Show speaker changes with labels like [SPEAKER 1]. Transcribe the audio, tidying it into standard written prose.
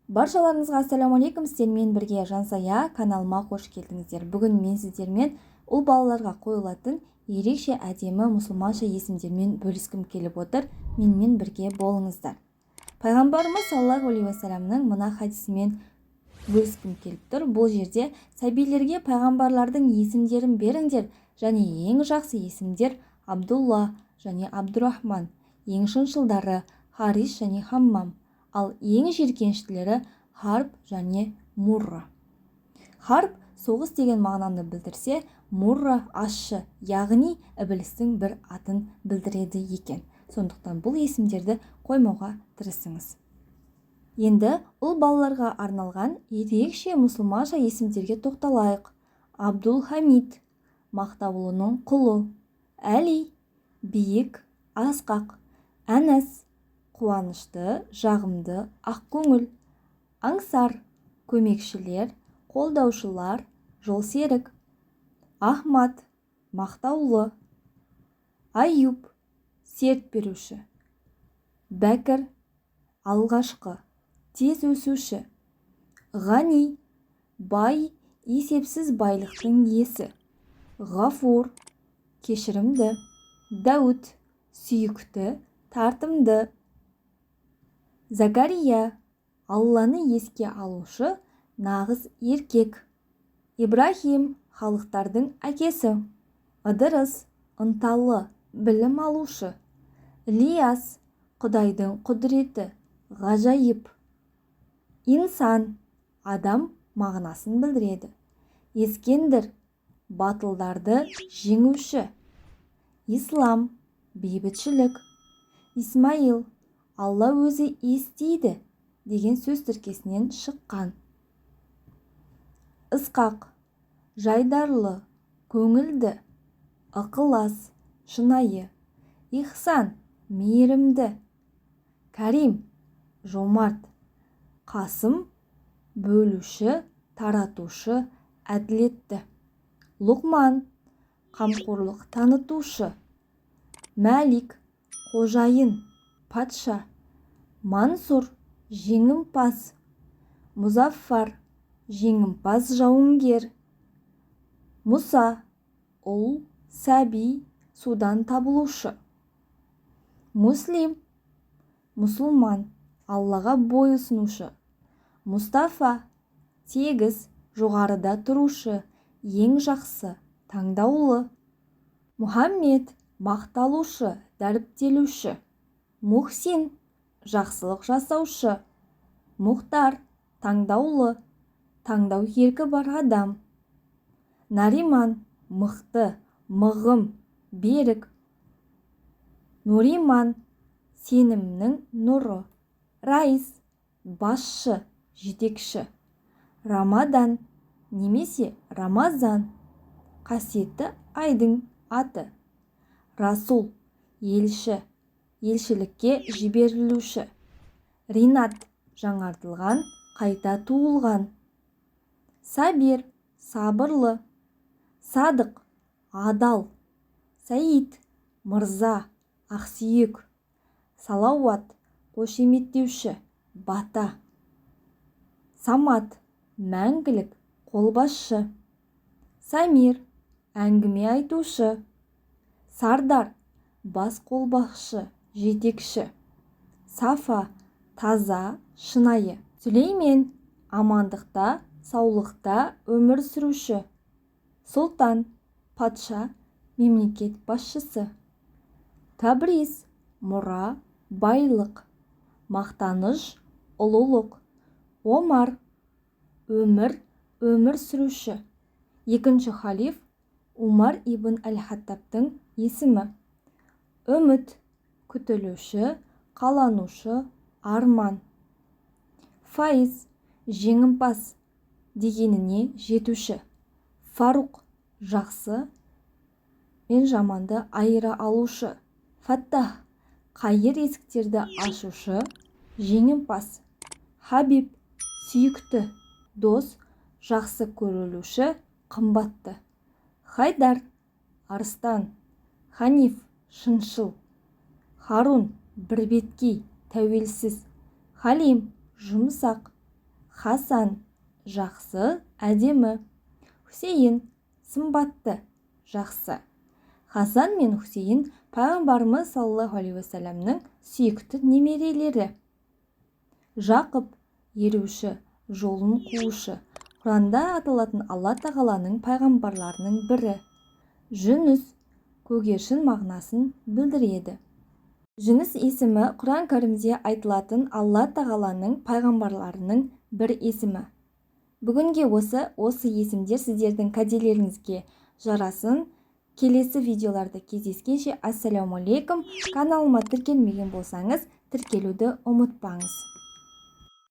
[SPEAKER 1] Баршаларыңызға ассалаумағалейкум! Сіздермен бірге Жансая. Каналыма қош келдіңіздер! Бүгін мен сіздермен ұл балаларға қойылатын ерекше әдемі мұсылманша есімдермен бөліскім келіп отыр. Менімен бірге болыңыздар. Пайғамбарымыз саллаллаху алейхи уассаламның мына хадисімен бөліскім келіп тұр. Бұл жерде: «Сәбилерге пайғамбарлардың есімдерін беріңдер және ең жақсы есімдер Абдулла және Абдурахман, ең шыншылдары Харис және Хаммам, ал ең жиіркеніштілері Харб және Мурра». Харб соғыс деген мағынаны білдірсе, Мурра ащы, яғни ібілістің бір атын білдіреді екен. Сондықтан бұл есімдерді қоймауға тырысыңыз. Енді ұл балаларға арналған ерекше мұсылманша есімдерге тоқталайық. Абдул-Хамид – мақтаулының құлы, Әли – биік, асқақ, Әнәс – қуанышты, жағымды, ақкөңіл, Аңсар – көмекшілер, қолдаушылар, жолсерік, Ахмад – мақтаулы, Аюб – серт беруші, Бәкір – алғашқы, тез өсуші, Ғани – бай, есепсіз байлықтың иесі, Ғафур – кешірімді, Дәуіт – сүйікті, тартымды, Закария – Алланы еске алушы нағыз еркек, Ибраһим – халықтардың әкесі, Ыдырыс – ынталы, білім алушы, Ілияс – Құдайдың құдіреті, ғажайып, Инсан – адам мағынасын білдіреді, Ескендір – батылдарды жеңуші, Ислам – бейбітшілік, Исмаил «Алла өзі естиді» деген сөз тіркесінен шыққан, Ысқақ – жайдарлы, көңілді, ықылас, шынайы, Ихсан – мейірімді, Кәрим – жомарт, Қасым – бөлуші, таратушы, әділетті, Лұқман – қамқорлық танытушы, Мәлик – қожайын, патша, Мансұр – жеңімпаз, Мұзаффар – жеңімпаз жауынгер, Мұса – ұл, сәби, судан табылушы, Муслим – мұсылман, Аллаға бой ұсынушы, Мұстафа – тегіс, жоғарыда тұрушы, ең жақсы, таңдаулы, Мұхаммед – мақталушы, дәріптелуші, Мухсин – жақсылық жасаушы, Мұхтар – таңдаулы, таңдау еркі бар адам, Нариман – мықты, мығым, берік, Нұриман – сенімнің нұры, Раис – басшы, жетекші, Рамадан немесе Рамазан – қасиетті айдың аты, Расул – елші, елшілікке жіберілуші, Ринат – жаңартылған, қайта туылған, Сабир – сабырлы, Садық – адал, Сәид – мырза, ақсүйек, Салауат – қошеметтеуші, бата, Самат – мәңгілік қолбасшы, Самир – әңгіме айтушы, Сардар – бас қолбасшы, жетекші, Сафа – таза, шынайы, Сүлеймен – амандықта, саулықта өмір сүруші, Сұлтан – патша, мемлекет басшысы, Табриз – мұра, байлық, мақтаныш, ұлылық, Омар – өмір, өмір сүруші, екінші халиф Умар ибн әл-Хаттабтың есімі, Үміт – күтілуші, қаланушы, арман, Файыз – жеңімпаз, дегеніне жетуші, Фаруқ – жақсы мен жаманды айыра алушы, Фаттах – қайыр есіктерді ашушы, жеңімпаз, Хабиб – сүйікті, дос, жақсы көрілуші, қымбатты, Хайдар – арыстан, Ханиф – шыншыл, Харун – бірбеткей, тәуелсіз, Халим – жұмсақ. Хасан, жақсы, әдемі. Хусейін, сымбатты, жақсы. Хасан мен Хусейін пайғамбарымыз саллаллаху алейхи уассаламның сүйікті немерелері. Жақып, еруші, жолын қуушы. Құранда аталатын Алла тағаланың пайғамбарларының бірі. Жүніс, көгершін мағынасын білдіреді. Жүніс есімі Құран Кәрімде айтылатын Алла тағаланың пайғамбарларының бір есімі. Бүгінге осы есімдер сіздердің кәделеріңізге жарасын. Келесі видеоларда кездескенше, ассалаумағалейкум. Каналыма тіркелмеген болсаңыз, тіркелуді ұмытпаңыз.